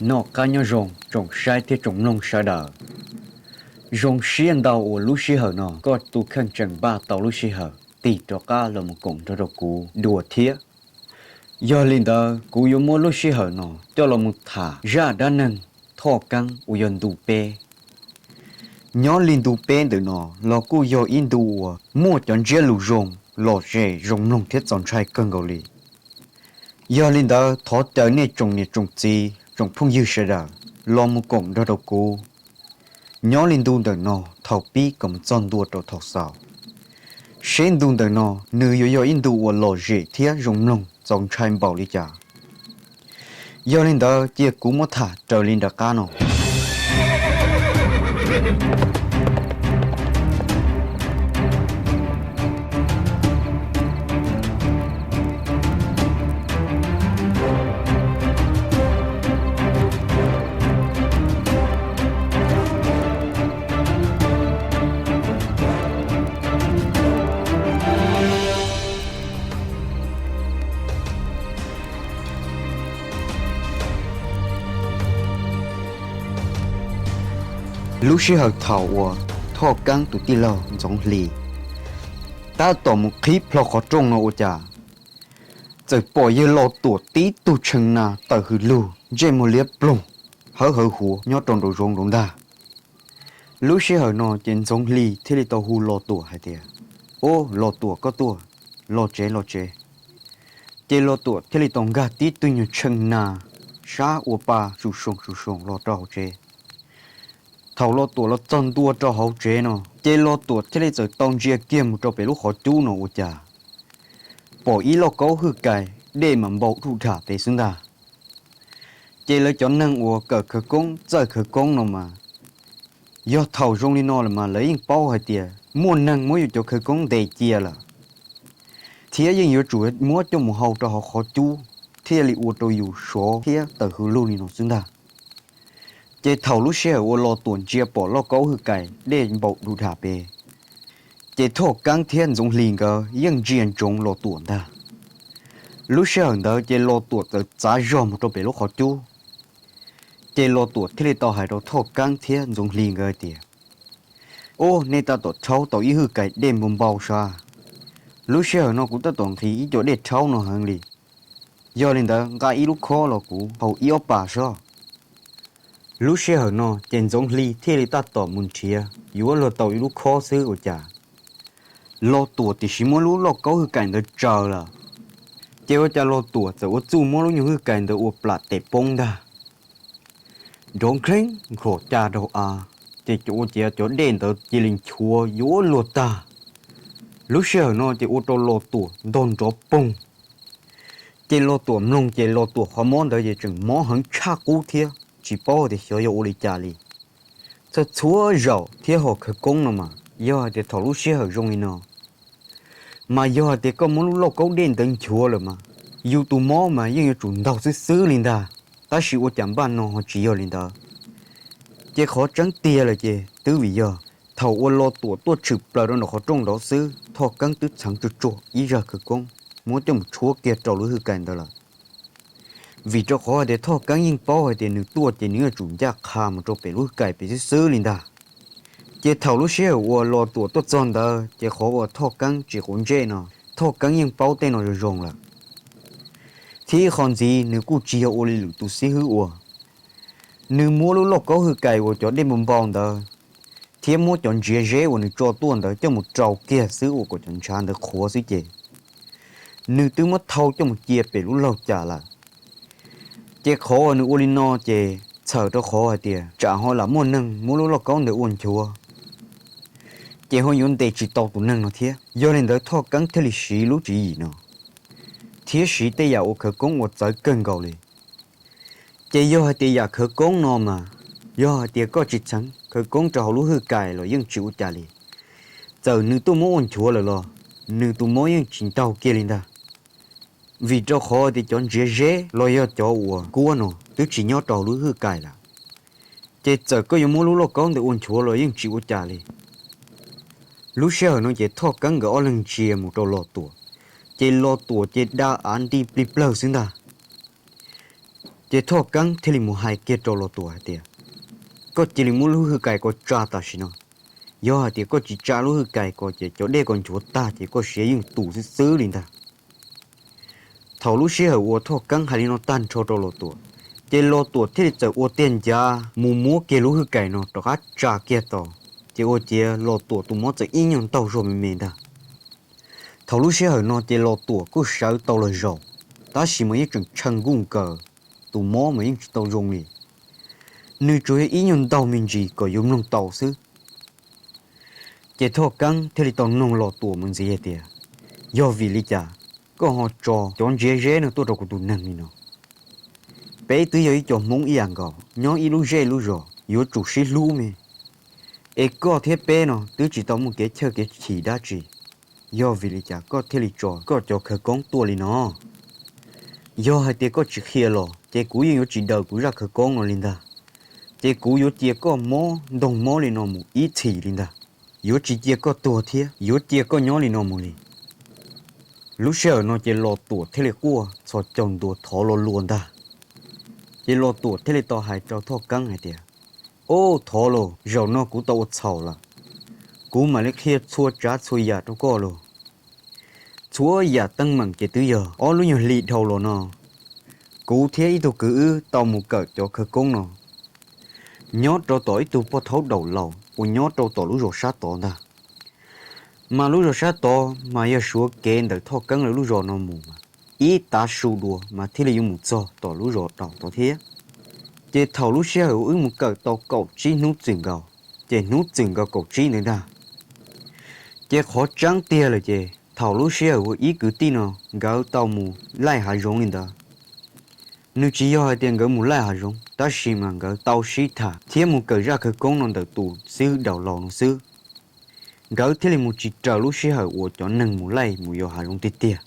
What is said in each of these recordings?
Noj qab nyob zoo tsoom saib thiab tsoom mloog sawv daws. Zoo siab ntau uas lub sij hawm no koj tus kheej tseem npaj tau lub sij hawm tig rov qab los mus koom nrog rau kuv dua thiab. Yog li ntawd kuv yuav muab lub sij hawm no coj los mus tham zaj dab neeg Thoj Keeb uas yog ntu peb. Nyob li ntu peb ntawm no los kuj yog ib ntu uas muaj cov ntsiab lus zoo, lom zem, zoo mloog thiab txaus ntshai kawg nkaus li. Yog li ntawd thov caw nej tsoom niam tsoom txiv tsoom phooj ywg sawv daws los mus koom nrog rau kuv nyob li ntu ntawm no thaum pib kom mus txog ntua rau thaum xaus, seb ntu ntawm no nws yuav yog ib ntu uas lom zem thiab zoo mloog txaus ntshai npaum li cas. Yog li ntawd cia kuv muab tham raws li nram qab no. Lub sij hawm thaum uas Thoj Keeb tus tij laug Ntxoov Hli tab tom mus qhib plho qhov rooj no ua cas txawm pom yawg Los Tuam tib tug tshee na tawm hws lug ntsej muag liab ploog, hawb hawv huav nyob rau nraum zoov nraud ntag. Lub sij hawm no ces Ntxoov Hli thiaj li tau hu Los Tuam hais tias, Ub, Los Tuam koj tuaj, los tsev los tsev. Ces Los Tuam thiaj li tau nkag tib tug nyuag tshee na sab ua pa su soos su soos los rau hauv tsev. Thaum Los Tuam los txog ntua rau hauv tsev no ces Los Tuam thiaj li txawm tau ntsia kiag mus rau pem lub qhov cub no ua cas pom ib lauj kaub hwj kais dej mas npau dhuj dham pem xwb ntag. Ces lawv cov neeg uas kawm khawv koob txawj khawv koob no mas, yog thaum zoo li no lawm mas lawv yeej paub hais tias muaj neeg muab yus cov khawv koob ntes cia lawm, thiab yeej yuav tsum muab coj mus hau rau hauv qhov cub thiaj li ua rau yus sov thiab tawm hws lug li no xwb ntag. Ces thaum lub sij hawm uas Los Tuam ntsia pom lauj kaub hwj kais dej npau dhuj dham pem, ces Thoj Keeb thiab Ntxoov Hli nkawd yeej ntsia ntsoov Los Tuam ntag. Lub sij hawm ntawd ces Los Tuam txawm txav zog mus rau pem lub qhov cub. Ces Los Tuam thiaj li tau hais rau Thoj Keeb thiab Ntxoov Hli nkawd hais tias, Ub, nej tab tom rhaub tau ib hwj kais dej npau npau sab. Lub sij hawm no kuv tab tom nqhis ib co dej rhaub no heev li. Yog li ntawd nqa ib lub khob los kuv hau ib ob pas sob. Lub sij hawm no ces Ntxoov Hli thiaj li tab tom mus nrhiav yuav luag tau ib lub khob xwb ua cas Los Tuam tiam sis muab lub lauj kaub hwj kais ntawd tsaws lawm. Ces ua cas Los Tuam txawm ua txuj muab lub nyuag hwj kais ntawd ua plam tes poob ntag. Nrov nkheeb nkho ca rau av, ces ua ciav cov dej ntawd cia li nchuav yuav luag tag. Lub sij hawm no ces ua rau Los Tuam ntog nrov poog. Ces Los Tuam mloog ces Los Tuam qhov mob ntawd ces tseem mob heev tshaj qub thiab tsis paub tias xyov yog ua li cas li. Txhua txhua zaus thiab hom khawv koob no mas yog hais tias thaum lub sij hawm zoo li no, mas yog hais tias koj muab lub lauj kaub dej ntawd nchuav lawm mas yus tus mob mas yeej yuav tsum ntaug xwb xwb li ntag, tab sis ua cas npaj no ho tsis yog li ntawd. Ces qhov tseeb tiag lawm ces twb vim yog thaum uas Los Tuam tuaj tshwm plaws rau nram qhov rooj nraud xwb Thoj Keeb twb txheev tsuag tsuag ib zaj khawv koob muab coj mus tshuab kiag rau lub hwj kais ntawd lawm. Vim rau qhov hais tias Thoj Keeb yeej paub hais tias nws tuaj ces nws yuav tsum ncaj qha mus rau pem lub hwj kais pem xwb xwb li ntag. Ces thaum lub sij hawm uas Los Tuam tuaj txog ntawd ces qhov uas Thoj Keeb tsis quav ntsej no, Thoj Keeb yeej paub tej no zoo zoo lawm. Thiab ib qho ntxiv nws kuj tsis yog ua li lwm tus xib hwb ua, nws muab lub lauj kaub hwj kais uas cov dej npau npau ntawd thiab muab cov ntsiav zeb uas nws tso tuaj ntawd coj mus rau kiag xwb ua kom cov ntshav ntawd qhuav xwb ces nws twb muab thau coj mus cia pem lub laug cas lawm. Ces qhov uas nws ua li no ces txhawm rau qhov hais tias tsam ho lam muaj neeg muab lub lauj kaub ntawd ua nchuav, ces ho yuav ntes tsis tau tus neeg no thiab. Yog li ntawd Thoj Keeb thiaj li siv lub tswv yim no thiab siv tej yam ua khawv koob uas txawv kawg nkaus li. Ces yog hais tias yam khawv koob no mas, yog hais tias koj tsis txheev khawv koob rau hauv lub hwj kais los yeej tsis ua cas li. Txawm nws tuaj muab ua nchuav lawm los nws tus mob yeej tsis ntaug kiag li ntag. Vim rau qhov tias cov ntsiav zeb los yog cov uas kuab no twb tsis nyob rau hauv lub hwj kais lawm, ces txawm koj yuav muab lub lauj kaub ntawd ua nchuav los yeej tsis ua cas li. Lub sij hawm no ces Thoj Keeb nkawd ob leeg ntsia mus rau Los Tuam, ces Los Tuam ces da av nti plig plawg xwb ntag. Ces Thoj Keeb thiaj li mus hais kiag rau Los Tuam hais tias, koj cia li muab lub hwj kais ko tsa tam sim no. Yog hais tias koj tsis tsa lub hwj kais ko ces cov dej ko nchuav tag ces koj siav yeej tus xwb xwb li ntag. Thaum lub sij hawm uas Thoj Keeb hais li no tag nrho rau Los Tuam, ces Los Tuam thiaj li txawm ua tiag ncav mus muab kiag lub hwj kais no rov qab tsa kiag tau, ces ua ciav Los Tuam tus mob txawm ib nyuag ntaug zog me me ntag. Thaum lub sij hawm no ces Los Tuam kuj sawv tau los zaum, tab sis mas yeej tseem tshee nkuj nkaws, tus mob mas yeej tsis tau zoo li. Nws tsuas yog ib nyuag ntaug me ntsis kom yuav mloog tau xwb. Ces Thoj Keeb thiaj li tau noog Los Tuam mus ntxiv hais tias, yog vim li cas koj ho tso cov ntsiav zeb no tuaj rau kuv tus neeg li no? Peb twb yog ib co Hmoob ib yam nkaus, nyob ib lub zej lub zos yuav tsum sib hlub me. Es koj thiab peb no twb tsis tau muaj kev chawj kev chim dab tsi, yog vim li cas koj thiaj li tso koj cov khawv koob tuaj li no? Yog hais tias koj tsis qhia los ces kuv yeej yuav tsis daws kuv zaj khawv koob no li ntag. Ces kuv yuav cia koj mob ntoog mob li no mus ib txhis li ntag, yuav tsis cia koj tuag thiab yuav cia koj nyob li no mus li. Lub sij hawm no ces Los Tuam thiaj li quaj txhos caug ntua thov lo lus ntag. Ces Los Tuam thiaj li tau hais rau Thoj Keeb hais tias, o, thov los, zaum no kuv tau ua txhaum lawm, kuv mam li qhia txhua tsav txhua yam rau koj los. Txhua yam teeb meem ces twb yog ob lub nyuag hli dhau los no, kuv thiab ib tug kwv wb tau mus kawm cov khawv koob no nyob rau tom ib tug poj thaub daum laus uas nyob rau tom lub zos sab tod ntag. Mas lub zos sab tod mas yog suav kev ntawm Thoj Keeb lawv lub zos no mus mas ib tav su dua mas thiaj li yuav mus txog tom lub zos daum tod thiab. Ces thaum lub sij hawm uas wb mus kawm tau kaum tsib hnub txwm nkaus, ces hnub txwm nkaus kaum tsib ntawd ntag, ces qhov tseeb tiag lawm ces thaum lub sij hawm uas ib kwv tij no nkawd tau mus laij hav zoov li ntawd, nws tsis yog hais tias nkawd mus laij hav zoov, tab sis mas nkawd tau sib tham thiab mus kawm zaj khawv koob no ntawm tus xib hwb daum laus no xwb. Nkawd thiaj li mus tsis raws lub sij hawm uas cov neeg mus laij mus yos hav zoov tiag tiag.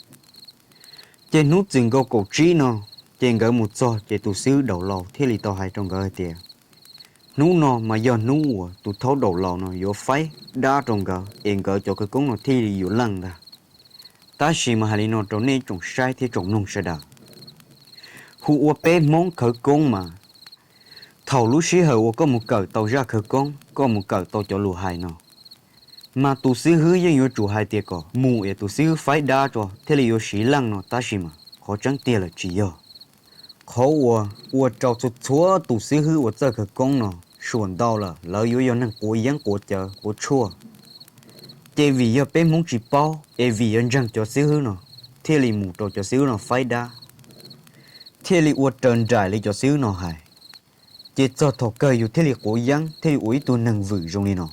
Ces hnub txwm nkaus kaum tsib no, ces nkawd mus txog ces tus xib hwb daum laus thiaj li tau hais rau nkawd hais tias, hnub no mas yog hnub uas tus thaub daum laus no yuav faib dab rau nkawd es nkawd cov khawv koob no thiaj li yuav leej ntag. Tab sis mas hais li no rau nej tsoom saib thiab tsoom mloog sawv daws, hu ua peb Hmoob khawv koob mas, thaum lub sij hawm uas koj mus kawm tau zaj khawv koob, koj mus kawm tau cov lus hais no, mas tus xib hwb yeej yuav tsum hais tias kom mus es tus xib hwb faib dab tso thiaj li yuav siv leej no, tab sis mas qhov tseeb tiag lawm tsis yog. Qhov uas ua rau txhua txhua tus xib hwb uas txawj khawv koob no suam ntau lawm lawv yuav yog neeg quav yeeb quav cawv quav tshuaj. Ces vim yog peb Hmoob tsis paub es vim yog ntseeg cov xib hwb no, thiaj li mus rau cov xib hwb no faib dab, thiaj li ua raws nraim li cov xib hwb no hais. Ces txog thaum kawg yus thiaj li quav yeeb thiaj li ua ib tug neeg vwm zoo li no.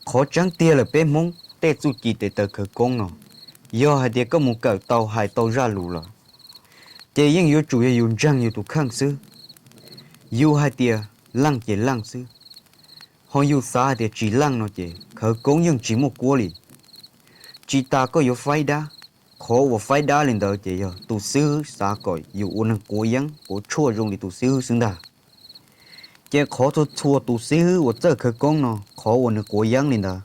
Qhov tseeb tiag lawm peb Hmoob tej txuj ci tes taw khawv koob no, yog hais tias koj mus kawm tau hais tau zaj lus lawm, ces yeej yuav tsum yog yus ntseeg yus tus kheej xwb. Yus hais tias leej ces leej xwb, ho yus xav hais tias tsis leej no ces khawv koob yeej tsis muaj kuab li. Tsis tas koj yuav faib dab, qhov uas faib dab li ntawd ces yog tus xib hwb xav kom yus ua neeg quav yeeb quav tshuaj zoo li tus xib hwb xwb ntag. Ces qhov txhua txhua tus xib hwb uas txawj khawv koob no qhov uas nws quav yeeb li ntawd,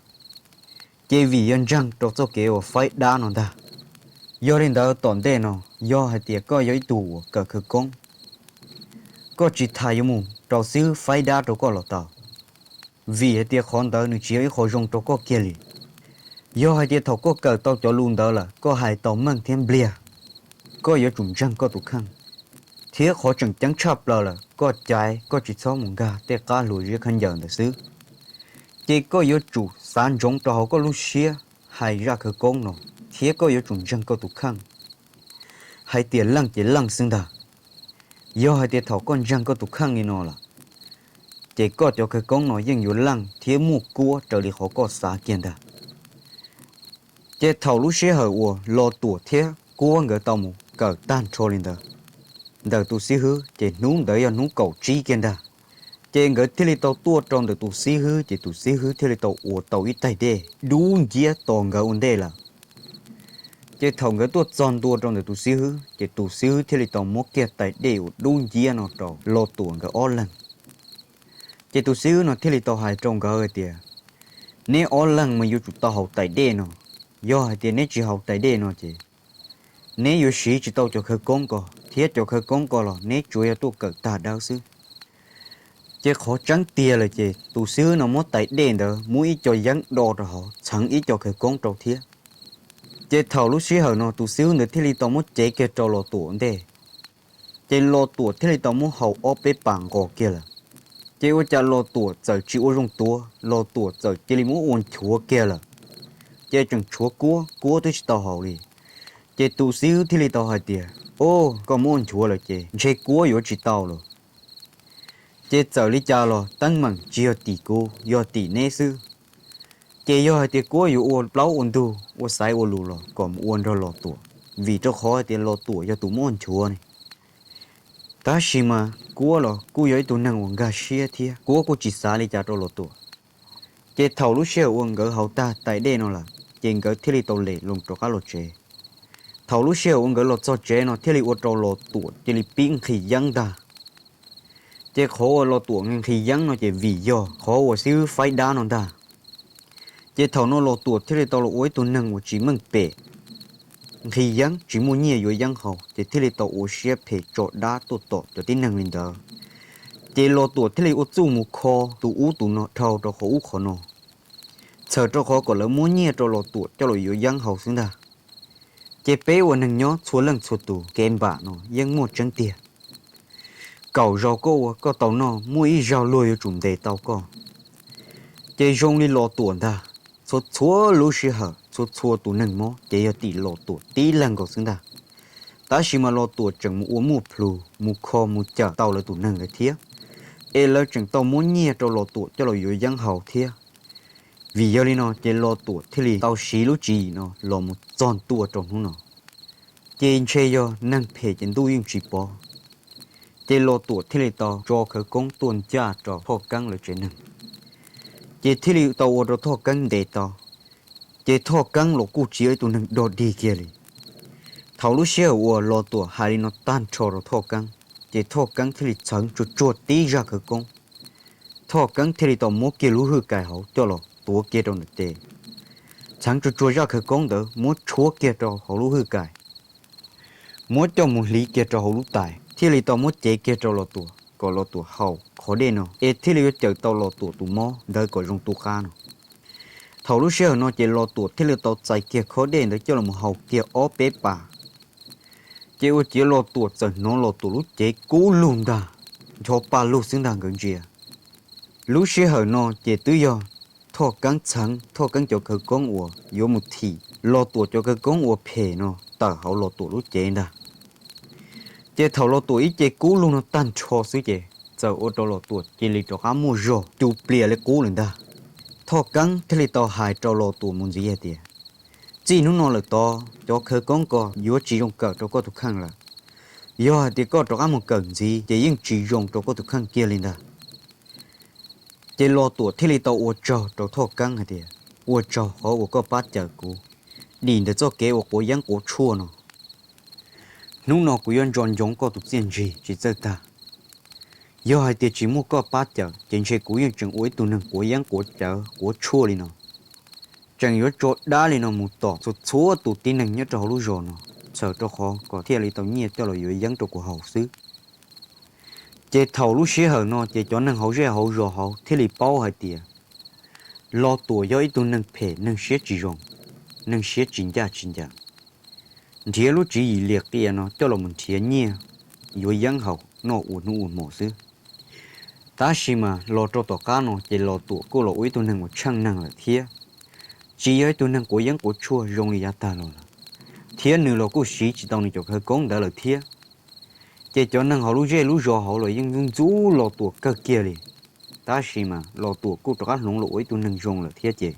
ces vim yog ntseeg rau txoj kev uas faib dab no ntag. Yog li ntawd tom ntej no, yog hais tias koj yog ib tug uas kawm khawv koob, koj tsis tas yuav mus rau xib hwb faib dab rau koj los tau, vim hais tias qhov ntawd nws tsis yog ib qho zoo rau koj kiag li. Yog hais tias thaum koj kawm tau cov lus ntawd lawm koj hais tau meej thiab npliag, koj yuav tsum ntseeg koj tus kheej. Thiab qhov tseem ceeb tshaj plaws lawm koj caiv koj tsis txhob mus nkag tej qab hlua ziab khaub ncaws ntawd xwb. Ces koj yuav tsum xav ntsoov rau hauv koj lub siab hais zaj khawv koob no, thiab koj yuav tsum ntseeg koj tus kheej hais tias leej ces leej xwb ntag. Yog hais tias thaum koj ntseeg koj tus kheej li no lawm, ces koj cov khawv koob no yeej yuav leej thiab muaj kuab raws li qhov koj xav kiag ntag. Ces thaum lub sij hawm uas Lo Tuam thiab Kuab nkawd tau mus kawm tag nrho li ntawd, ntawm tus xib hwb ces hnub ntawd yog hnub kaum tsib kiag ntag. Ces nkawd thiaj li tau tuaj rau ntawm tus xib hwb ces tus xib hwb thiaj li tau ua tau ib tais dej dub nciab tos nkawd ua ntej lawm. Ces thaum nkawd tuaj txog ntua rau ntawm tus xib hwb ces tus xib hwb thiaj li tau muab kiag tais dej uas dub nciab no rau Lo Tuam nkawd ob leeg. Ces tus xib hwb no thiaj li tau hais rau nkawd hais tias, neb ob leeg mas yuav tsum tau haus tais dej no. Yog hais tias neb tsis haus tais dej no ces neb yuav siv tsis tau cov khawv koob ko, thiab cov khawv koob ko los neb tsuas yog tuaj kawm tag dawb xwb. Ces qhov tseeb tiag lawm ces tus xib hwb no muab tais dej ntawd muab ib co yeeb do rau hauv txheev ib co khawv koob rau thiab. Ces thaum lub sij hawm no tus xib hwb ntawd thiaj li tau muab cev kiag rau Los Tuam ntej. Ces Los Tuam thiaj li tau muab haus ob peb pas nqos kiag lawm. Ces ua cas Los Tuam txawm tsis ua zoo tuav, Los Tuam txawm cia li muab ua nchuav kiag lawm. Ces tseem tshuav Kuab, Kuab twb tsis tau haus li. Ces tus xib hwb thiaj li tau hais tias, O, koj muab ua nchuav lawm ces ntshe Kuab yuav tsis tau lawm. Ces txawm li cas los teeb meem tsis yog tim kuv, yog tim neb xwb. Ces yog hais tias Kuab yuav ua plaub ua ntug, ua xaiv ua lus los kom mus ua nrog Los Tuam, vim rau qhov hais tias Los Tuam yog tus muab ua nchuav ne. Tab sis mas Kuab los kuj yog ib tug neeg uas nkag siab thiab Kuab kuj tsis xav li cas rau Los Tuam. Ces thaum lub sij hawm uas nkawd haus tag tais dej no lawm, ces nkawd thiaj li tau lem loo rov qab los tsev. Thaum lub sij hawm uas nkawd los txog tsev no thiaj li ua rau Los Tuam cia li pib nqhis yeeb ntag. Ces qhov uas Los Tuam nqhis yeeb no ces vim yog qhov uas xib hwb faib dab no ntag. Ces thaum no Los Tuam thiaj li tau los ua ib tug neeg uas tsis meej pem, nqhis yeeb tsis muaj nyiaj yuav yeeb haus, ces thiaj li tau ua siab phem tso dab tuaj tom cov tib neeg li ntawd. Ces Los Tuam thiaj li ua txuj mus kho tus ub tus no dhau rau qhov ub qhov no, txhawm rau qhov kom lawv muab nyiaj rau Los Tuam coj los yuav yeeb haus xwb ntag. Ces peb ua neeg nyob txhua leej txhua tus kev npam no yeej muaj tseeb tiag. Kaum zaus koj ua koj tau noj, muaj ib zaug luag yuav tsum ntes tau koj. Ces zoo li Los Tuam ntag, txhua txhua lub sij hawm txhua txhua tus neeg mob ces yog tim Los Tuam tib leeg nkaus xwb ntag. Tab sis mas Los Tuam tseem mus ua muaj plhus mus kho mus cawm tau lawv tus neeg lawm thiab, es lawv tseem tau muab nyiaj rau Los Tuam coj los yuav yeeb haus thiab. Vim yog li no ces Los Tuam thiaj li tau siv lub tswv yim no los mus txog ntua rau hnub no. Ces ntshe yog neeg phem ces ntuj yeej tsis pov. Ces Los Tuam thiaj li tau tso khawv koob tuaj ncaj rau Thoj Keeb lawv tsev neeg, ces thiaj li tau ua rau Thoj Keeb ntes tau. Ces Thoj Keeb los kuj tsis yog ib tug neeg dog dig kiag li. Thaum lub sij hawm uas Los Tuam hais li no tag nrho rau Thoj Keeb, ces Thoj Keeb thiaj li txheev tsuag tsuag tib zaj khawv koob. Thoj Keeb thiaj li tau muab kiag lub hwj kais hauv coj los tuav kiag rau ntawm tes, txheev tsuag tsuag zaj khawv koob ntawd muab tshuab kiag rau hauv lub hwj kais, muab coj mus hliv kiag rau hauv lub tais, thiaj li tau muab cev kiag rau Los Tuam kom Los Tuam haus qhov dej no es thiaj li yuav cawm tau Los Tuam tus mob ntawd kom zoo tu qab no. Thaum lub sij hawm no ces Los Tuam thiaj li tau txais kiag khob dej ntawd coj los haus kiag ob peb pas. Ces ua ciav Los Tuam txawm hnov Los Tuam lub cev kub lug ntag, ncho pa lug xwb ntag nkawd ntsia. Lub sij hawm no ces twb yog Thoj Keeb txheev Thoj Keeb cov khawv koob uas yuav mus thim Los Tuam cov khawv koob uas phem no tawm hauv Los Tuam lub cev ntag. Ces thaum Los Tuam ib ce kub lug no tag nrho xwb ces txawm ua rau Los Tuam cia li rov qab muaj zog cus plias li qub lawm ntag. Thoj Keeb thiaj li tau hais rau Los Tuam mus ntxiv hais tias, Txij hnub no lawm tod cov khawv koob ko yuav tsis zoo kawm rau koj tus kheej lawm. Yog hais tias koj rov qab mus kawm ntxiv ces yeej tsis zoo rau koj tus kheej kiag li ntag. Ces Los Tuam thiaj li tau ua tsaug rau Thoj Keeb hais tias, Ua tsaug qhov uas koj pab cawm kuv dim ntawm txoj kev uas quav yeeb quav tshuaj no. Hnub no kuv yuav nco ntsoov koj tus txiaj ntsig tsis txawj tag. Yog hais tias tsis muaj koj pab cawm ces ntshe kuv yeej tseem ua ib tug neeg quav yeeb quav cawv quav tshuaj li no, tseem yuav tso dab li no mus tom txhua txhua tus tib neeg nyob rau hauv lub zos no, txhawm rau qhov kom thiaj li tau nyiaj coj los yuav yeeb rau kuv haus xwb. Ces thaum lub sij hawm no ces cov neeg hauv zej hauv zos hauv thiaj li paub hais tias Los Tuam yog ib tug neeg phem, neeg siab tsis zoo, neeg siab tsis ncaj tsis ncees, nrhiav lub tswv yim liam qias no coj los nrhiav nyiaj yuav yeeb haus noj ua hnub ua hmo xwb. Tab sis mas los rau tom qab no ces Los Tuam kuj los ua ib tug neeg uas tsheej neeg lawm thiab, tsis yog ib tug neeg quav yeeb quav tshuaj zoo li yav tag los lawm, thiab nws los kuj siv tsis tau nws cov khawv koob ntawd lawm thiab. Ces cov neeg hauv lub zej lub zos hauv los yeej ntxub ntxub Los Tuam kawg kiag li. Tab sis mas Los Tuam kuj rov qab hloov los ua ib tug neeg zoo lawm thiab ces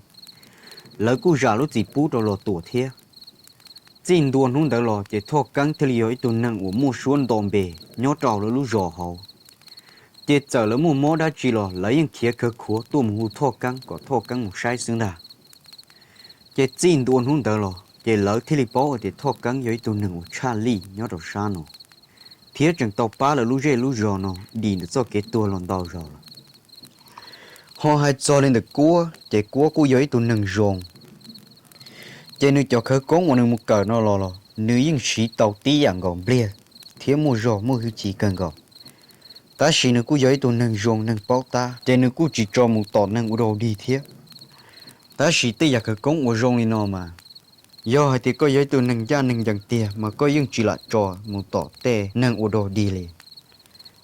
lawv kuj zam lub txim pub rau Los Tuam thiab. Txij ntua hnub ntawd los ces Thoj Keeb thiaj li yog ib tug neeg uas muaj suab nto npe nyob rau lawv lub zos hauv. Ces txawm lawv muaj mob dab tsi los lawv yeej khiav khawv khuav tuaj mus hu Thoj Keeb kom Thoj Keeb mus saib xwb ntag. Ces txij ntua hnub ntawd los ces lawv thiaj li paub hais tias Thoj Keeb yog ib tug neeg uas tshaj lij nyob rau sab no, thiab tseem tau pab lawv lub zej lub zos no dim ntawm txoj kev tuag los ntau zaus lawm. Ho hais txog li ntawm Kuab ces Kuab kuj yog ib tug neeg zoo. Ces nws cov khawv koob uas nws mus kawm no los los nws yeej siv tau tib yam nkaus npliag thiab muaj zog muaj hwj chim kawg nkaus. Tab sis nws kuj yog ib tug neeg zoo neeg paub tab, ces nws kuj tsis tso mus tom neeg ua dog dig thiab. Tab sis tej yam khawv koob uas zoo li no mas, yog hais tias koj yog ib tug neeg ncaj neeg ncees tiag mas koj yeej tsis lam tso mus tom tej neeg ua dog dig li.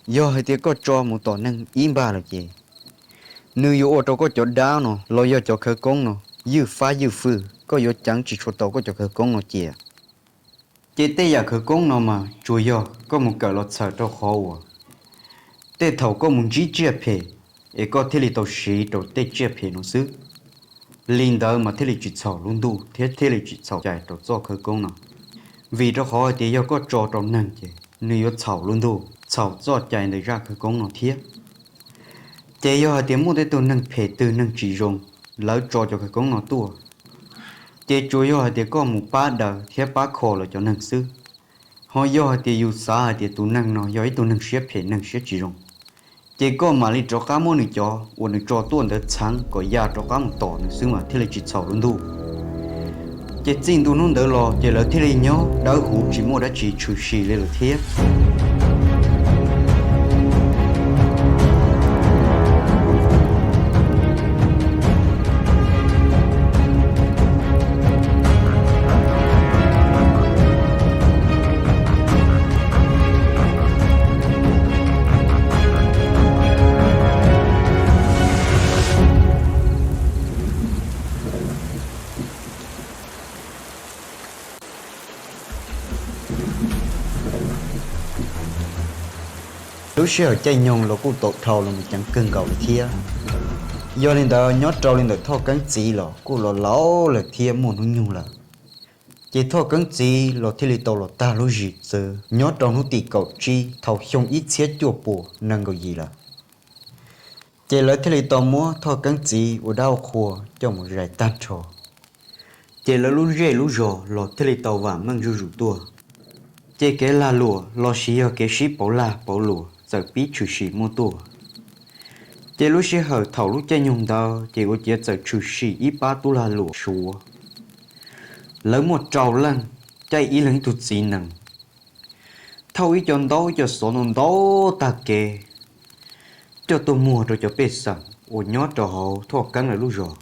Yog hais tias koj tso mus tom neeg ib npag lawm ces nws yuav ua rau koj cov dab no los yog cov khawv koob no ywj fab ywj fwj, koj yuav ceev tsis tshua tau koj cov khawv koob no cia. Ces tej yam khawv koob no mas tsuas yog koj mus kawm los txhawm rau qhov uas tej thaum koj mus ntsib tsiaj phem es koj thiaj li tau siv rau tej tsiaj phem no xwb. Li ntawd mas thiaj li tsis txhaum lub ntuj thiab thiaj li tsis txhaum cai rau txoj khawv koob no. Vim rau qhov hais tias yog koj tso rau neeg ces nws yuav txhaum lub ntuj, txhaum txoj cai ntawm zaj khawv koob no thiab. Ces yog hais tias muaj tej tug neeg phem twg neeg tsis zoo, lawv tso cov khawv koob no tuaj, ces tsuas yog hais tias koj mus pab daws thiab pab kho lawv cov neeg xwb. Ho yog hais tias yus xav hais tias tus neeg no yog ib tug neeg siab phem neeg siab tsis zoo, ces koj mam li rov qab muab nws cov uas nws tso tuaj ntawd txheev kom ya rov qab mus tom nws xwb mas thiaj li tsis txhaum lub ntuj. Ces txij ntua hnub ntawd los ces lawv thiaj li nyob dawb huv tsis muaj dab tsi tshwm sim li lawm thiab. Lub sij hawm caij nyoog los kuj tau dhau los mus ceev kawg nkaus li thiab. Yog li ntawd nyob rau li ntawm Thoj Keeb txiv los kuj los laus lawm thiab muaj hnub nyoog lawm. Ces Thoj Keeb txiv los thiaj li tau los tag lub zim txwv nyob rau hnub tim kaum tsib thaum xyoo ib txhiab cuaj puas nees nkaum yim lawm. Ces lawv thiaj li tau muab Thoj Keeb txiv ua dab ua qhua coj mus zais tag nrho. Ces lawv lub zej lub zos los thiaj li tau vam meej zuj zus tuaj. Ces kev lag luam los sis yog kev sib pauv lag pauv luam txawm pib tshwm sim muaj tuaj. Ces lub sij hawm thaum lub caij nyoog ntawd ces ua ciav txawm tshwm sim ib pab tub lag luam Suav. Lawv muaj rau leej, caij ib leeg ib tug txiv nees, thauj ib co ntaub ib co xov ntau ntau tag kev coj tuaj muag rau cov pej xeem uas nyob rau hauv Thoj Keeb lawv lub zos.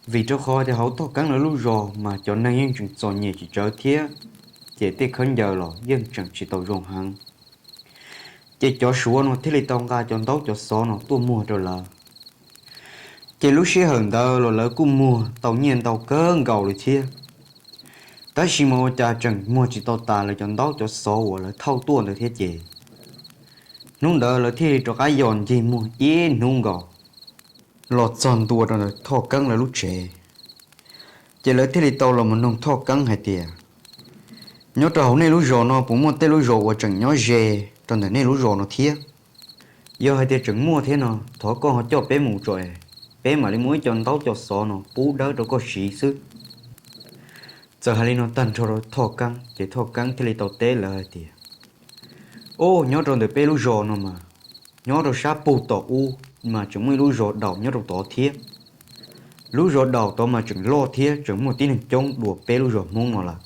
Vim rau qhov tias hauv Thoj Keeb lawv lub zos mas cov neeg yeej tseem txom nyem tsis tsawg thiab, ces tej khaub ncaws los yeej tseem tsis tau zoo heev. Ces cov Suav no thiaj li tau nqa cov ntaub cov xov no tuaj muag rau lawv. Ces lub sij hawm ntawd los lawv kuj muag tau nyiaj ntau kawg nkaus li thiab. Tab sis mas ua cas tseem muag tsis tau tas lawv cov ntaub cov xov uas lawv thauj tuaj ntawd thiab ces, hnub ntawd lawv thiaj li rov qab yos ncig muag ib hnub nkaus los txog ntua rau ntawm Thoj Keeb lawv lub tsev. Ces lawv thiaj li tau los mus noog Thoj Keeb hais tias, nyob rau hauv nej lub zos no puas muaj tej lub zos uas tseem nyob ze rau ntawm nej lub zos no thiab? Yog hais tias tseem muaj thiab no thov koj ho coj peb mus tso es peb mam li muab ib co ntaub co xov no pub dawb rau koj siv xwb. Txawm hais li no tag nrho rau Thoj Keeb ces Thoj Keeb thiaj li tau teb lawv hais tias, o, nyob rau ntawm peb lub zos no mas, nyob rau sab pug tom ub mas tseem muaj ib lub zos Daum nyob rau tod thiab. Lub zos Daum tod mas tseem loj thiab tseem muaj tib neeg coob dua peb lub zos Hmoob no lawm.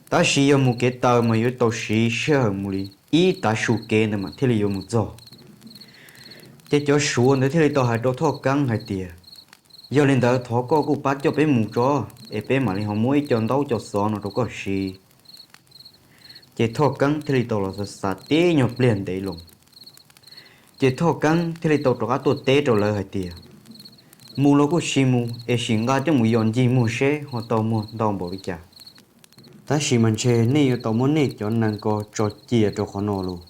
Tab sis yog mus kev taw mas yuav tau siv sij hawm mus li ib tav su kev ntawd mas thiaj li yuav mus txog. Ces cov Suav ntawd thiaj li tau hais rau Thoj Keeb hais tias, yog li ntawd thov koj kuj pab coj peb mus tso es peb mam li ho muab ib co ntaub co xov no rau koj siv. Ces Thoj Keeb thiaj li tau los xav xav tib nyuag pliag ntev loo. Ces Thoj Keeb thiaj li tau rov qab tuaj teb rau lawv hais tias, mus los kuj sim mus es sim nqa coj mus yos ncig muag seb ho tau muag ntau npaum li cas. Tab sis mas ntshe nej yuav tau muab nej cov nees ko tso cia rau qhov no los,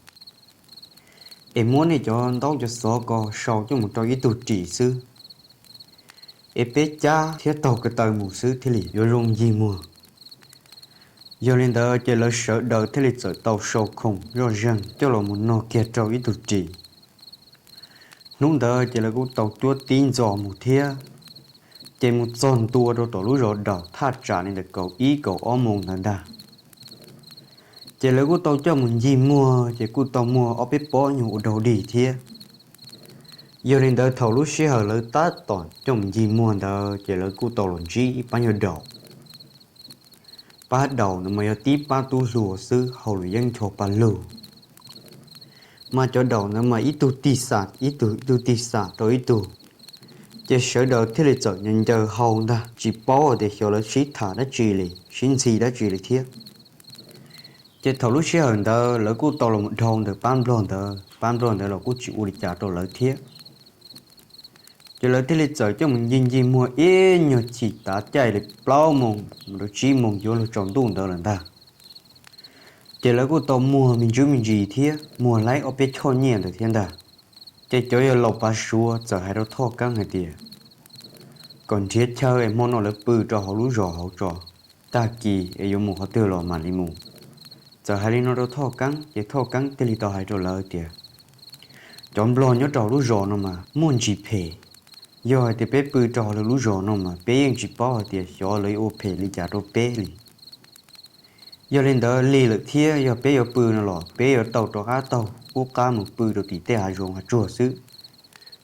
es muab nej cov ntaub cov xov ko sau coj mus rau ib tug ris xwb, es peb cab thiab taug ko taw mus xwb thiaj li yuav zoo ncig muag. Yog li ntawd ces lawv sawv daws thiaj li txawm tau sau khoom zoj zeeg coj los mus nog kiag rau ib tug ris. Hnub ntawd ces lawv kuj tau cuab tib ntxos mus thiab, ces mus txog ntua rau tom lub zos Daum thaj tsam li ntawm kaum ib kaum ob moos ntawd ntag. Ces lawv kuj tau coj mus ncig muag ces kuj tau muag ob peb pob nyuag ua dog dig thiab. Yog li ntawd thaum lub sij hawm lawv tab tom coj mus ncig muag ntawd ces lawv kuj tau los ntsib ib pab nyuag daum. Pab daum ntawd mas yog tib pab tub hluas xwb, hauj lwm yeej ncho pab lug. Mas cov daum ntawd mas ib tug tig xam ib tug, ib tug tig xam rau ib tug. Ces sawv daws thiaj li txawm ncaws ncaws hau ntag, tsis paub hais tias xyov lawv sib tham dab tsi li, sib ntxhi dab tsi li thiab. Ces thaum lub sij hawm ntawd lawv kuj tau los dhau ntawm pab nplog ntawd, pab nplog ntawd los kuj tsis ua li cas rau lawv thiab. Ces lawv thiaj li txawm coj mus ncig ncig muag ib nyuag chim tav caij li plaub moos mus rau tsib moos yuav luag tsaus ntuj ntawd lawm ntag. Ces lawv kuj tau muag me ntsuj me ntsis thiab muag laib ob peb choj nyiaj ntawd thiab ntag. Ces cov yawg laus pav Suav txawm hais rau Thoj Keeb hais tias, kom nrhiav chaw es hmo no lawv pw rau hauv lub zos hauv tso, tag kis es yuav mus qhov twg los mam li mus. Txawm hais li no rau Thoj Keeb ces Thoj Keeb thiaj li tau hais rau lawv tias, cov nplog nyob rau hauv lub zos no mas muaj ntsis phem. Yog hais tias peb pw rau hauv lawv lub zos no mas peb yeej tsis paub hais tias xyov lawv yuav ua phem li cas rau peb li. Yog li ntawd lig lawm thiab, yog peb yuav pw no los peb yuav tau rov qab taug qub qab mus pw rau tim tej hav zoov hav tsuag xwb,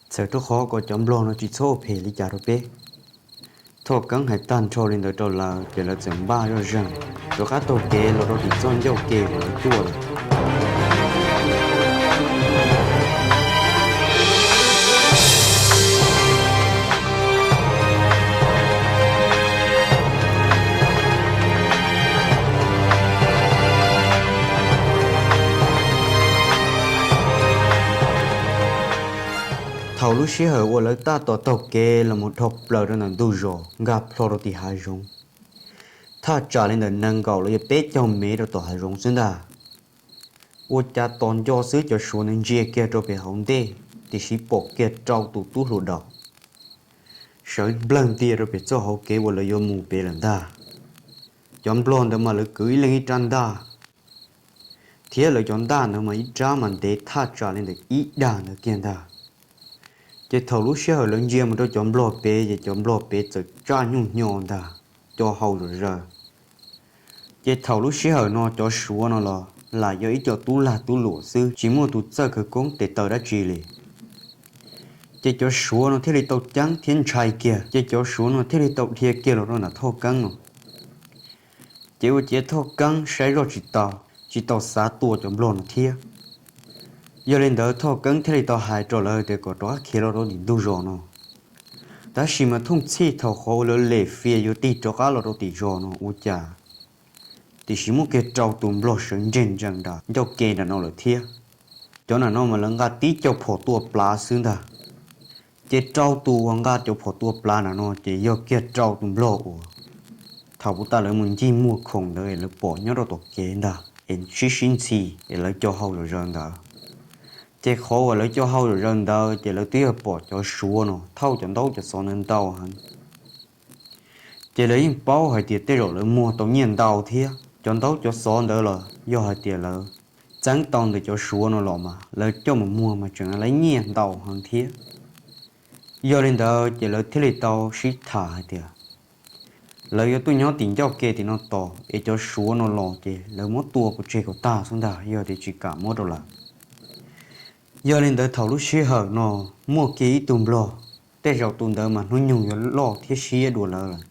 txhawm rau qhov kom cov nplog no tsis txhob ua phem li cas rau peb. Thoj Keeb hais tag nrho li ntawd rau lawv ces lawv txawm npaj zoj zeeg rov qab taug kev los rau tim txoj ncauj ke uas lawv tuaj lawm. Thaum lub sij hawm uas lawv tab tom taug kev los mus dhau plaws rau ntawm ntug zos nkag plho rau tim hav zoov, thaj tsam li ntawm nees nkaum los yog peb caug mev rau tom hav zoov xwb ntag. Ua cas tos nco xwb cov Suav ntawd ntsia kiag rau pem hauv ntej, tiam sis pom kiag rau tus tub hluas daum sawv nplawg ntia rau pem txoj hauv kev uas lawv yuav mus pem lawm ntag. Cov nplog ntawd mas lawv kwv ib leeg ib rab ntaj, thiab lawv cov ntaj ntawd mas ib rab mas ntev thaj tsam li ntawm ib dag ntawd kiag ntag. Ces thaum lub sij hawm lawv ntsia mus rau cov nplog pem ces cov nplog pem txawm tsaj nyuj hnyo ntag, co hau zom zaws. Ces thaum lub sij hawm no cov Suav no los lam yog ib co tub lag tub luam xwb, tsis muaj tus txawj khawv koob tes taw dab tsi li. Ces cov Suav no thiaj li tau ceeb thiab ntshai kiag, ces cov Suav no thiaj li tau dhia kiag los rau ntawm Thoj Keeb no. Ces ua ciav Thoj Keeb saib zoj tsis tau, tsis tau xav tua cov nplog no thiab. Yog li ntawd Thoj Keeb thiaj li tau hais rau lawv tias kom rov qab khiav los rau tim ntug zos no, tab sis mas thooj txhij thaum qhov uas lawv lem fias yuav tig rov qab los rau tim zos no ua cas tiam sis muaj kiag rau tus nplog sawv ntseg ntsees nram ncauj ke nram no lawm thiab. Cov nram no mas lawv nqa tib co phom tua plav xwb ntag. Ces rau tus uas nqa cov phom tua plav nram no ces yog kiag rau tus nplog uas thaum puv ta lawv mus ncig muag khoom ntawd es lawv pom nyob rau tom kev ntag es sib sib ntxhi es lawv co hau zom zaws ntawd. Ces qhov uas lawv co hau zom zaws ntawd ces lawv twb yog pom cov Suav no thauj cov ntaub cov xov ntawd ntau heev. Ces lawv yeej paub hais tias tej zaum lawv muag tau nyiaj ntau thiab. Cov ntaub cov xov ntawd los yog hais tias lawv txeeb tau ntawm cov Suav no los mas lawv coj mus muag mas tseem lawv nyiaj ntau heev thiab. Yog li ntawd ces lawv thiaj li tau sib tham hais tias lawv yuav tuaj nyob tim ncauj ke tim no tos es cov Suav no los ces lawv muab tua pov tseg kom tag xwb ntag, yog tias tsis kam muab rau lawv. Yog li ntawd thaum lub sij hawm no muaj kiag ib tug nplog, tej zaum tus ntawd mas hnub nyoog yuav loj thiab siab dua lawv lawm.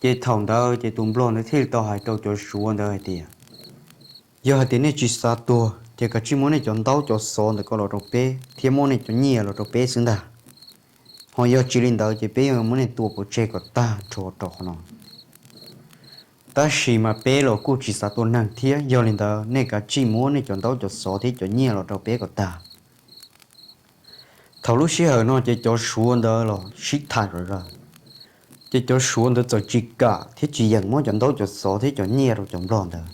Ces thaum ntawd ces tus nplog ntawd thiaj li tau hais rau cov Suav ntawd hais tias, yog hais tias nej tsis xav tuag ces kav tsij muab nej cov ntaub cov xov ntawd ko los rau peb thiab muab nej cov nyiaj los rau peb xwb ntag. Ho yog tsis li ntawd ces peb yuav muab nej tua pov tseg kom tag nrho rau qhov no. Tab sis mas peb los kuj tsis xav tua neeg thiab, yog li ntawd nej kav tsij muab nej cov ntaub cov xov thiab cov nyiaj los rau peb kom tag. Thaum lub sij hawm no ces cov Suav ntawd los sib tham zom zaws, ces cov Suav ntawd txawm tsis kam thiab tsis yeem muab cov ntaub cov xov thiab cov nyiaj rau cov nplog ntawd,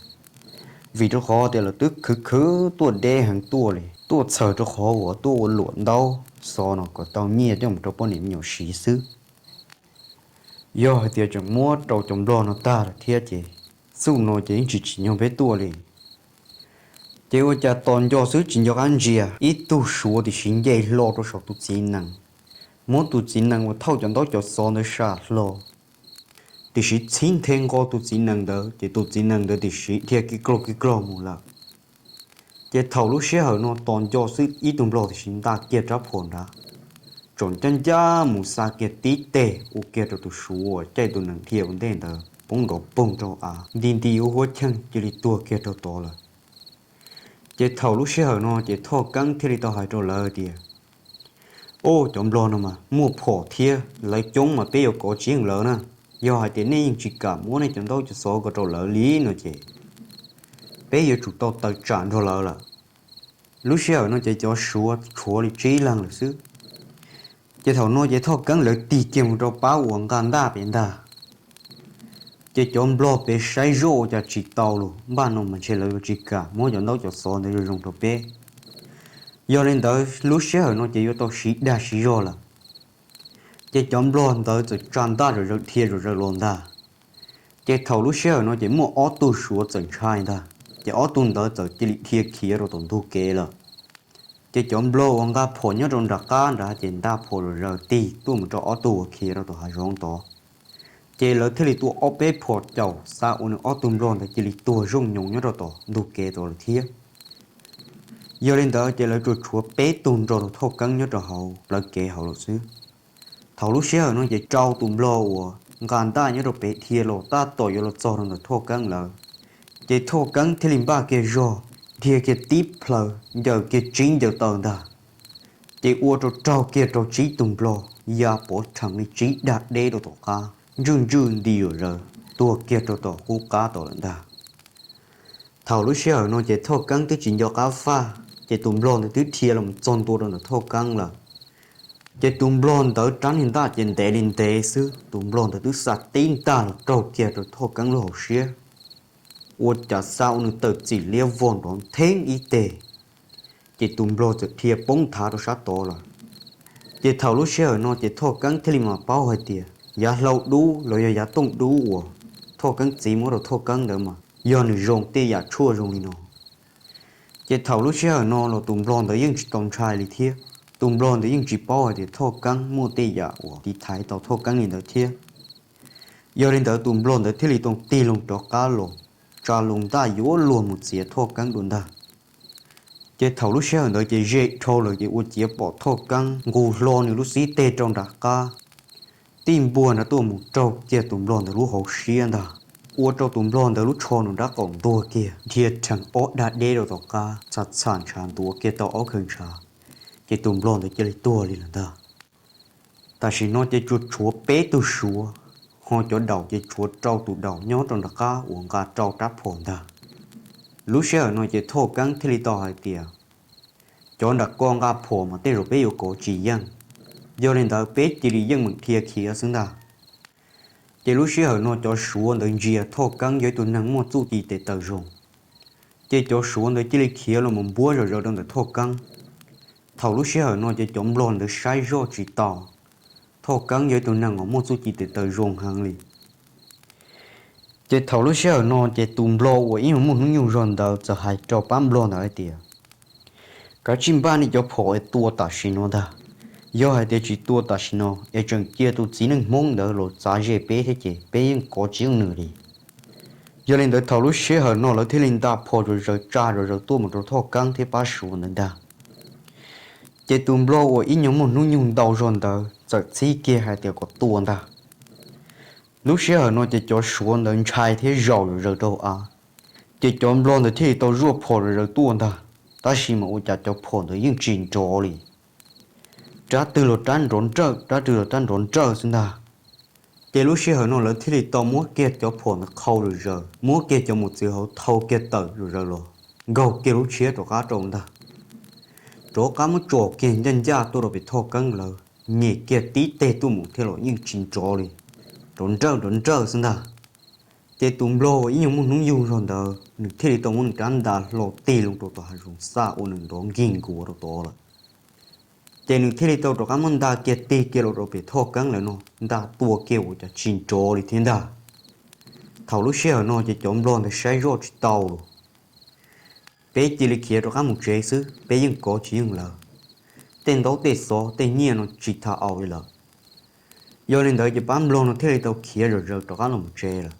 vim rau qhov tias lawv twb khwv khwv tuaj deb heev tuaj li, tuaj txhawm rau qhov uas tuaj ua luam ntaub xov no kom tau nyiaj coj mus rau poj niam me nyuam siv xwb. Yog hais tias tseem muab rau cov nplog no tag lawm thiab ces xub no ces yeej tsis tsim nyog peb tuaj li. Ces ua cas tos nco xwb tsis nco qab ntsia, ib tug Suav tiam sis nce hlo rau saum tus txiv nees, muab tus txiv nees uas thauj cov ntaub cov xov ntawd sam hlo, tiam sis txhib nthe nqo tus txiv nees ntawd ces tus txiv nees ntawd tiam sis dhia kiv klaug kiv klaug mus lawm. Ces thaum lub sij hawm no tos nco xwb ib tug nplog tiam sis nta kiag rab phom nrad, tsaum ncaj ncaj mus xa kiag tib teg ua kiag rau tus Suav uas caij tus nees dhia ua ntej ntawd, poob nrov poog rau av, nti nti ua huab cheej cia li tuag kiag rau tod lawm. Ces thaum lub sij hawm no ces Thoj Keeb thiaj li tau hais rau lawv tias, Au, cov nplog no mas muaj phom thiab, lawv coob mas peb yuav kov tsis yeej lawv na. Yog hais tias nej yeej tsis kam muab nej cov ntaub cov xov ko rau lawv li no ces peb yuav tsum tau tawm tsam nrog lawv lawm. Lub sij hawm no ces cov Suav tshuav li tsib leeg lawm xwb. Ces thaum no ces Thoj Keeb lawv tig kiag mus rau pab uas nqa ntaj pem ntag. Ces cov nplog pem saib zoj ua cas tsis tau los npaj no mas ntshe lawv yuav tsis kam muab cov ntaub cov xov ntawd zoo zoo rau peb. Yog li ntawd lub sij hawm no ces yuav tau siv dag siv zog lawm. Ces cov nplog ntawd txawm tsa ntaj zom zaws dhia zom zaws los ntag. Ces thaum lub sij hawm no ces muaj ob tug Suav txawm ntshai ntag, ces ob tug ntawd txawm cia li dhia khiav rau tom ntug kev lawm. Ces cov nplog uas nqa phom nyob rau nram qab nrad ces nta phom zom zaws tig tuaj mus rau ob tug uas khiav rau tom hav zoov tod. Ces lawv thiaj li tua ob peb phom caum xa ua nws ob tug nplog ntawd cia li tuag zooj nyoos nyob rau tom ntug kev tod lawm thiab. Yog li ntawd ces lawv tsuas tshuav peb tug nrog rau Thoj Keeb nyob rau hauv plawv kev hauv lawm xwb. Thaum lub sij hawm no ces rau tus nplog uas nqa ntaj nyob rau pem dhia los tab tom yuav los txog rau ntawm Thoj Keeb lawv, ces Thoj Keeb thiaj li npaj kiag zog, dhia kiag tib plhaw, ncaws kiag tsib ncaws taw ntag. Ces ua rau raug kiag rau tsib tug nplog ya pov rhees li tsib dag deb rau tom qab, ntswj ntswj nti zom zaws tuag kiag rau tom qub qab tod lawm ntag. Thaum lub sij hawm no ces Thoj Keeb twb tsis nco qab faj, ces tus nplog ntawd twb dhia los txog ntua rau ntawm Thoj Keeb lawm. Ces tus nplog ntawd rab niag ntaj ces ntev li ntev xwb, tus nplog ntawd twb xa tib ntaj los raug kiag rau Thoj Keeb lub hauv siab, ua cas xa ua nws tawm txim liab vog nrov ntheeb ib teg, ces tus nplog txawm dhia poob thav rau sab tod lawm. Ces thaum lub sij hawm no ces Thoj Keeb thiaj li mam paub hais tias yav hlau dub los yog yav tooj dub uas Thoj Keeb txiv muab rau Thoj Keeb ntawd mas yog nws zoo tej yam tshuaj zoo li no. Ces thaum lub sij hawm no los tus nplog ntawd yeej tsis tau ntshai li thiab, tus nplog ntawd yeej tsis paub hais tias Thoj Keeb muaj tej yam uas tiv thaiv tau Thoj Keeb li ntawd thiab. Yog li ntawd tus nplog ntawd thiaj li tau tig loo rov qab los, tsa loo ntaj yuav luag mus txiav Thoj Keeb dua ntag. Ces thaum lub sij hawm ntawd ces ze dhau lawm ces ua ciav pom Thoj Keeb nqus hlo nws lub xib teg rau nram qab, tij npuag nrad tuaj mus raug kiag tus nplog ntawd lub hauv siab ntag, ua rau tus nplog ntawd lub tsho nws nrab qaum ntuag kiag, dhia rhees ob dag deb rau tom qab, txha txha ntshav ntuav kiag tau ob khawv ntshav, ces tus nplog ntawd cia li tuag li lawm ntag. Tam sim no ces tsuas tshuav peb tug Suav, ho cov daus ces tshuav rau tus daus nyob rau nram qab uas nqa rau rab phom ntag. Lub sij hawm no ces Thoj Keeb thiaj li tau hais tias, cov nram ko nqa phom mas tej zaum peb yuav kov tsis yeej, yog li ntawd peb cia li yeej meem dhia khiav xwb ntag. Ces lub sij hawm no cov Suav ntawd ntsia Thoj Keeb yog ib tug neeg muaj txuj ci tes taw zoo, ces cov Suav ntawd cia li khiav los mus npuab zom zaws rau ntawm Thoj Keeb. Thaum lub sij hawm no ces cov nplog ntawd saib zoj tsis tau, Thoj Keeb yog ib tug neeg uas muaj txuj ci tes taw zoo heev li. Ces thaum lub sij hawm no ces tus nplog uas ib nyuag muaj hnub nyoog zog ntawd txawm hais rau pab nplog ntawd hais tias, kav tsij npaj nej cov phom es tua tam sim no ntag. Yog hais tias tsis tua tam sim no es tseem cia tus txiv neej Hmoob ntawd los txav ze peb thiab ces peb yeej kov tsis yeej nws li. Yog li ntawd thaum lub sij hawm no lawv thiaj li nta phom zom zaws tsa zom zaws tuaj mus rau Thoj Keeb thiab pab Suav ntawd ntag. Ces tus nplog uas ib nyuag muaj hnub nyoog ntau zog ntawd txawm txhib kiag hais tias kom tua ntag. Lub sij hawm no ces cov Suav ntawd ntshai thiab zaum zom zaws rau av, ces cov nplog ntawd thiaj li tau zuaj phom zom zaws tuaj ntag, tab sis mas ua cas cov phom ntawd yeej tsis nrov li. Rab twg los rab nrov nrawj, rab twg los rab nrov nrawj xwb ntag. Ces lub sij hawm no lawv thiaj li tau muab kiag cov phom ntawd qhau zom zaws, muab kiag cov mos txwv hauv thau kiag tawm zom zaws los, nkaug kiag lub tshiab rov qab rau ntag. Rov qab muab tsom kiag ncaj ncaj tuaj rau pem Thoj Keeb lawv, nyem kiag tib teg tuaj mus thiab los yeej tsis nrov li, nrov nrawj nrov nrawj xwb ntag. Ces tus nplog uas ib nyuag muaj hnub nyoog zog ntawd nws thiaj li tau muab nws rab ntaj hlo tig loo rau tom hav zoov xaj ua nws nrov nkig nkuav rau tod lawm. Ces nws thiaj li tau rov qab muab nta kiag tig kiag los rau pem Thoj Keeb lawv no, nta tua kiag ua cas tsis nrov li thiab ntag. Thaum lub sij hawm no ces cov nplog ntawd saib zoj tsis tau los, peb cia li khiav rov qab mus tsev xwb, peb yeej kov tsis yeej lawv. Tej ntaub tej xov tej nyiaj no tsis tham aus li lawm. Yog li ntawd ces pab nplog no thiaj li tau khiav zom zaws rov qab los mus tsev lawm.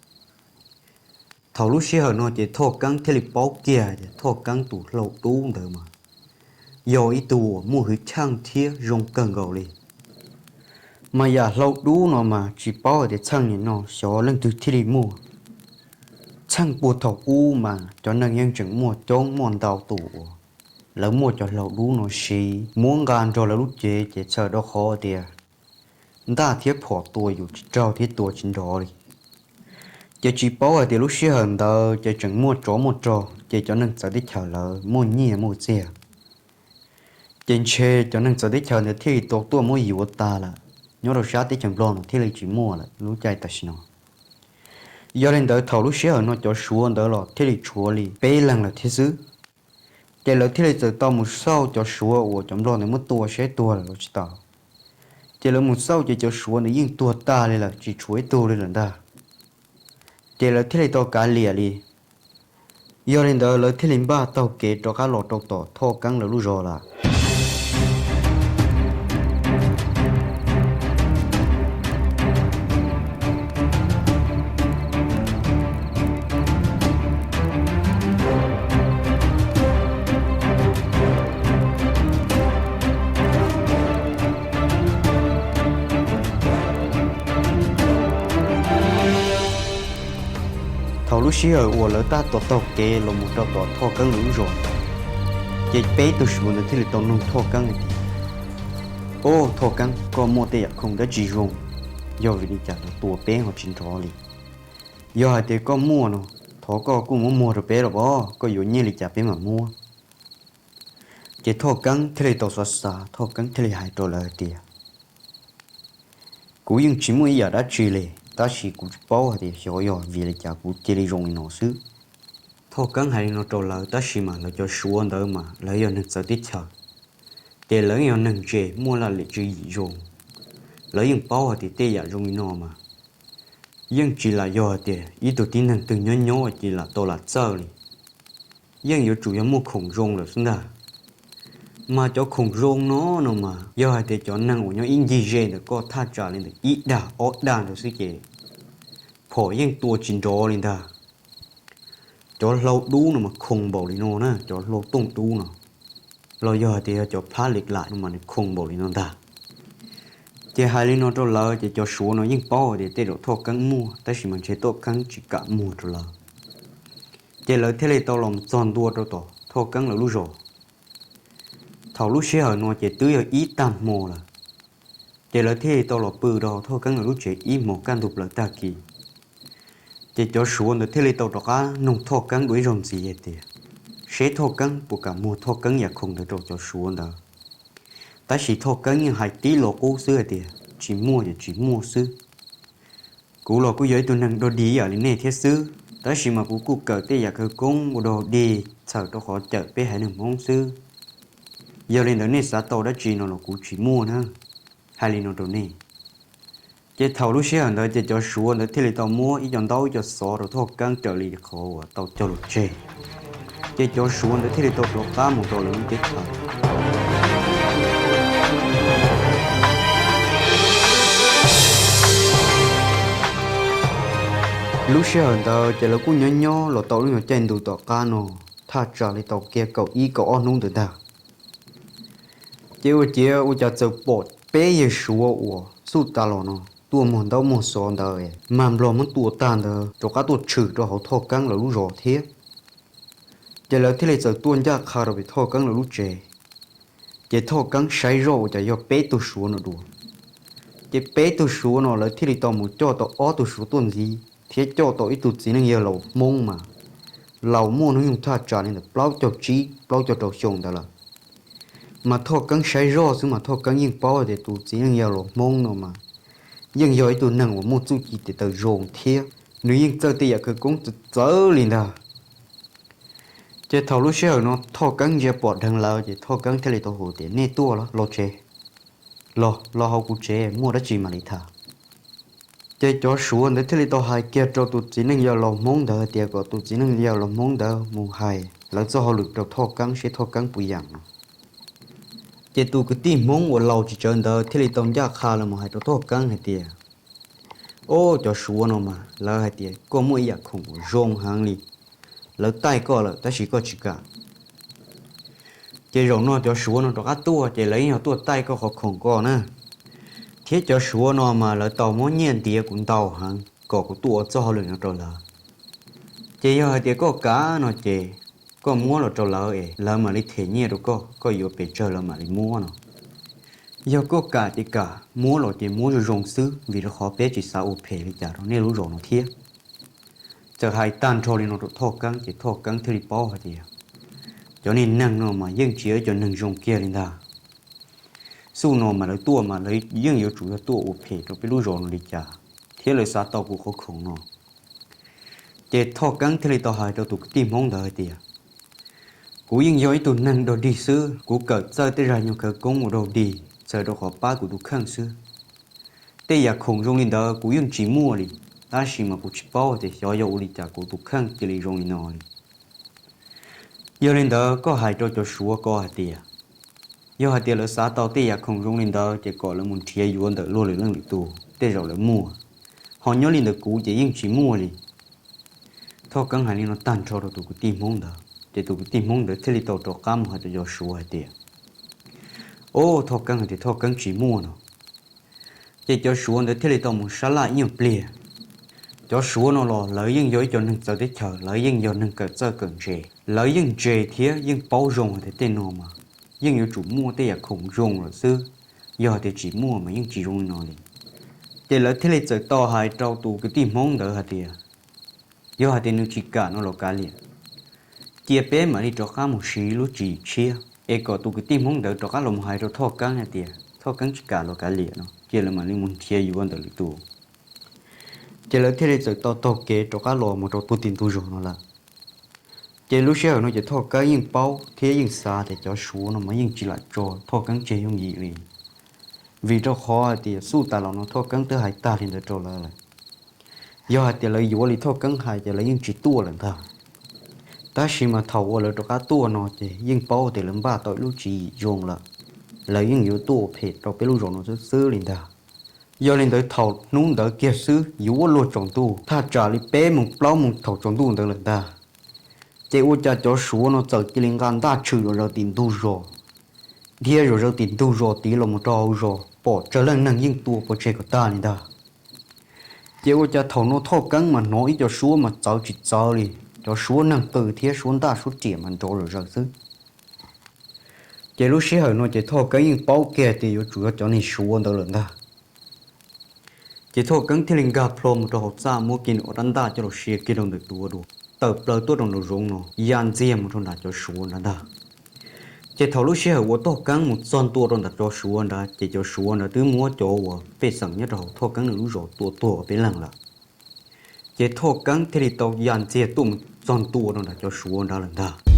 Thaum lub sij hawm no ces Thoj Keeb thiaj li paub kiag tias Thoj Keeb tus hlau dub ntawd mas yog ib tug uas muaj hwj chim thiab zoo kawg nkaus li. Mas yam hlau dub no mas tsis paub hais tias txheej nim no xyov leej twg thiaj li muaj. Txheej puag thaum ub mas cov neeg yeej tseem muaj coob muaj ntau tus uas lawv muaj cov hlau dub no siv muab nqa nrog lawv lub cev ces txhawm rau qhov tias ntaj thiab phom tua yus tsis raug thiab tua tsis nrov li. Ces tsis paub hais tias lub sij hawm ntawd ces tseem muaj tsov muaj rog ces cov neeg txawv teb chaws lawv muaj nyiaj muaj txiag. Ces ntshe cov neeg txawv teb chaws ntawd thiaj li tau tuaj muab yuav tas lawm, nyob rau sab teb chaws Nplog no thiaj li tsis muaj lawm lub caij tam sim no. Yog li ntawd thaum lub sij hawm no cov Suav ntawd los thiaj li tshuav li peb leeg lawm thiab xwb. Ces lawv thiaj li txawm tau mus xauj cov Suav uas cov Nplog ntawd muab tua saib tuag lawm los tsis tau. Ces lawv mus xauj ces cov Suav ntawd yeej tuag tag li lawm tsis tshuav ib tug li lawm ntag. Ces lawv thiaj li tau kav liam li. Yog li ntawd lawv thiaj li npaj taug kev rov qab los rau tom Thoj Keeb lawv lub zos lawm. Thaum lub sij hawm uas lawv tab tom taug kev los mus rau tom Thoj Keeb lawv lub zos, ces peb tug Suav ntawd thiaj li tau nug Thoj Keeb hais tias, Au, Thoj Keeb, koj muaj tej yam khoom dab tsi zoo, yog vim li cas lawv tua peb ho tsis nrov li? Yog hais tias koj muaj no, thov koj kuj muab muag rau peb los as, koj yuav nyiaj li cas peb mam muab. Ces Thoj Keeb thiaj li tau xav xav, Thoj Keeb thiaj li hais rau lawv hais tias, Kuv yeej tsis muaj ib yam dab tsi li, tab sis kuv tsis paub hais tias xyov yog vim li cas kuv cia li zoo li no xwb. Thoj Keeb hais li no rau lawv tab sis mas lawv cov Suav ntawd mas lawv yog neeg txawv teb chaws, ces lawv yog neeg ntse muaj laj lim tswv yim zoo, lawv yeej paub hais tias tej yam zoo li no mas yeej tsis lam yog hais tias ib tug tib neeg twg nyob nyob ces lam tau lam txawj li. Yeej yuav tsum yog muaj khoom zoo lawm xwb ntag. Mas cov khoom zoo no no mas yog hais tias cov neeg uas nyob ib ncig ze ntawm koj thaj tsam li ntawm ib dag ob dag ntawd xwb ces phom yeej tua tsis nrov li ntag. Cov hlau dub no mas khoom npaum li no na, cov hlau tooj dub no, los yog hais tias yog cov phab lim lam no mas nws khoom npaum li no ntag. Ces hais li no rau lawv ces cov Suav no yeej paub hais tias tej zaum Thoj Keeb muaj tab sis mas ntshe Thoj Keeb tsis kam muag rau lawv. Ces lawv thiaj li tau los txog ntua rau tom Thoj Keeb lawv lub zos. Thaum lub sij hawm no ces twb yog ib tag hmo lawm, ces lawv thiaj li tau los pw rau Thoj Keeb lawv lub tsev ib hmos kaj ntug plaws tag kis. Ces cov Suav ntawd thiaj li tau rov qab nug Thoj Keeb dua ib zaug ntxiv hais tias, seb Thoj Keeb puas kam muag Thoj Keeb yam khoom ntawd rau cov Suav ntawd. Tab sis Thoj Keeb yeej hais tib lo qub xwb hais tias, tsis muaj ces tsis muaj xwb. Kuv los kuj yog ib tug neeg dog dig ib yam li nej thiab xwb, tab sis mas kuv kuj kawm tej yam khawv koob ua dog dig txhawm rau qhov cawm peb haiv neeg Hmoob xwb. Yog li ntawd nej xav tau dab tsi no los kuv tsis muaj na, hais li no rau nej. Ces thaum lub sij hawm ntawd ces cov Suav ntawd thiaj li tau muab ib co ntaub ib co xov rau Thoj Keeb raws li qhov uas tau cog lus tseg. Ces cov Suav ntawd thiaj li tau rov qab mus rau lawv lub teb chaws. Lub sij hawm ntawd ces lawv kuj nyob nyob los tau lub nyuag caij ntu tom qab no, thaj tsam li tau kiag kaum ib kaum ob hnub ntawd ntag. Ces ua ciav ua cas txawm pom peb yawg Suav uas txhuj tas los no tuaj muag ntaub muag xov ntawd, mag Nplog muab tua tag ntawd rov qab tuaj tshwm rau hauv Thoj Keeb lawv lub zos thiab. Ces lawv thiaj li txawm tuaj ncaj qha rau pem Thoj Keeb lawv lub tsev. Ces Thoj Keeb saib zoj ua cas yog peb tug Suav no dua. Ces peb tug Suav no lawv thiaj li tau mus coj tau ob tug Suav tuaj ntxiv thiab coj tau ib tug txiv neej yawg laus Hmoob mas laus muaj hnub nyoog thaj tsam li ntawm plaub caug tsib plaub caug rau xyoo ntawd lawm. Mas Thoj Keeb saib zoj xwb mas Thoj Keeb yeej paub hais tias tus txiv neej yawg laus Hmoob no mas yeej yog ib tug neeg uas muaj txuj ci tes taw zoo thiab nws yeej txawj tej yam khawv koob txawv txawv li ntag. Ces thaum lub sij hawm no Thoj Keeb ntsia pom dheev lawv ces Thoj Keeb thiaj li tau hu tias, nej tuaj los, los tsev, los los hauv kuv tsev muaj dab tsi mam li tham. Ces cov Suav ntawd thiaj li tau hais kiag rau tus txiv neej yawg laus Hmoob ntawd hais tias kom tus txiv neej yawg laus Hmoob ntawd mus hais lawv txoj hauj lwm rau Thoj Keeb seb Thoj Keeb puas yeem no. Ces tus kwv tij Hmoob uas laus tsis tsawv ntawd thiaj li tau ncaj qha los mus hais rau Thoj Keeb hais tias, o, cov Suav no mas lawv hais tias koj muaj ib yam khoom uas zoo heev li, lawv taij koj lawm tab sis koj tsis kam. Ces zaum no cov Suav no rov qab tuaj ces lawv yeej yog tuaj taij koj qhov khoom ko na, Thiab cov Suav no mas lawv tau muab nyiaj ntiav kuv ntau heev kom kuv tuaj ua txoj hauj lwm no rau lawv. Ces yog hais tias koj kam no ces koj muab los rau lawv es lawv mam li them nyiaj rau koj, koj yuav pes tsawg lawv mam li muab no. Yog koj kam ces kam, muab los ces muab zoo zoo xwb, vim rau qhov peb tsis xav ua phem li cas rau nej lub zos no thiab. Txawm hais tag nrho li no rau Thoj Keeb ces Thoj Keeb thiaj li paub hais tias cov niag neeg no mas yeej tsis yog ib cov neeg zoo kiag li ntag. Xub no mas lawv tuaj mas lawv yeej yuav tsum yog tuaj ua phem rau peb lub zos no li cas, thiab lawv xav tau kuv qhov khoom no. Ces Thoj Keeb thiaj li tau hais rau tus kwv tij Hmoob ntawd hais tias, kuv yeej yog ib tug neeg dog dig xwb, kuv kawm txawj tej zaj nyuag khawv koob ua dog dig txawm rau qhov pab kuv tus kheej xwb. Tej yam khoom zoo li ntawd kuv yeej tsis muaj li, tab sis mas kuv tsis paub tias xyov yog ua li cas kuv tus kheej cia li zoo li no li. Yog li ntawd koj hais rau cov Suav ko hais tias, yog hais tias lawv xav tau tej yam khoom zoo li ntawd ces kom lawv mus nrhiav yuav ntawm luag lwm leej lwm tus tej zaum lawv muaj, ho nyob li ntawm kuv ces yeej tsis muaj li. Thoj Keeb hais li no tag nrho rau tus kwv tij Hmoob ntawd ces tus kwv tij Hmoob ntawd thiaj li tau rov qab mus hais rau cov Suav hais tias, o, Thoj Keeb hais tias Thoj Keeb tsis muaj no. Ces cov Suav ntawd thiaj li tau mus sab laj ib nyuag pliag. Cov Suav no los lawv yeej yog ib co neeg txawv teb chaws, lawv yeej yog neeg kawm txawj kawm ntse, lawv yeej ntse thiab yeej paub zoo hais tias tej no mas yeej yuav tsum muaj tej yam khoom zoo lawm xwb, yog hais tias tsis muaj mas yeej tsis zoo li no li. Ces lawv thiaj li txawm tau hais rau tus kwv tij Hmoob ntawd hais tias, yog hais tias nws tsis kam no los kav liam, cia peb mam li rov qab mus siv lub tswv yim tshiab es kom tus kwv tij Hmoob ntawd rov qab los mus hais rau Thoj Keeb hais tias Thoj Keeb tsis kam los kav liam no, cia lawv mam li mus nrhiav yuav ntawm lwm tus. Ces lawv thiaj li txawm tau taug kev rov qab los mus rau puag tim ntug zos no lawm. Ces lub sij hawm no ces Thoj Keeb yeej paub thiab yeej xav tias cov Suav no mas yeej tsis lam tso Thoj Keeb tseg yooj yim li, vim rau qhov hais tias xub tas los no Thoj Keeb twb hais tag li ntawd rau lawv lawm. Yog hais tias lawv yuav li Thoj Keeb hais ces lawv yeej tsis tuaj lawm ntag. Tab sis mas thaum uas lawv rov qab tuaj no ces yeej paub tias lawv npaj tau ib lub tswv yim zoo lawm, lawv yeej yuav tuaj ua phem rau peb lub zos no xwb xwb li ntag. Yog li ntawd thaum hnub ntawd kiag xwb yuav ua luag tsaus ntuj thaj tsam li peb moos plaub moos thaum tsaus ntuj ntawd lawm ntag. Ces ua cas cov Suav no txawm cia li nqa ntaj tshwm zom zaws tim ntug zos, dhia zom zaws tim ntug zos tiv los mus rau hauv zos, pom tsawg leej neeg yeej tua pov tseg kom tag li ntag. Ces ua cas thaum no Thoj Keeb mas hnov ib co suab mas txawv tsis txawv li, cov suab neeg qw thiab suab ntaj suab riam mas nrov zom zaws xwb. Ces lub sij hawm no ces Thoj Keeb yeej paub kiag tias yuav tsum yog cov niag Suav ntawd lawm ntag. Ces Thoj Keeb thiaj li nkag plho mus rau hauv txaj muab kiag nws ob rab ntaj coj los sia kiag rau ntawm tuav dua, tawm plaws tuaj rau nraum zoov no ya ntxiag mus rau nram cov Suav nrad ntag. Ces thaum lub sij hawm uas Thoj Keeb mus txog ntua rau nram cov Suav nrad ces cov Suav nrad twb muab cov uas pej xeem nyob rau hauv Thoj Keeb nws lub zos tua tuag peb leeg lawm. Ces Thoj Keeb thiaj li tau ya ntxiag tuaj mus txog ntua rau nram cov Suav nrad lawm ntag.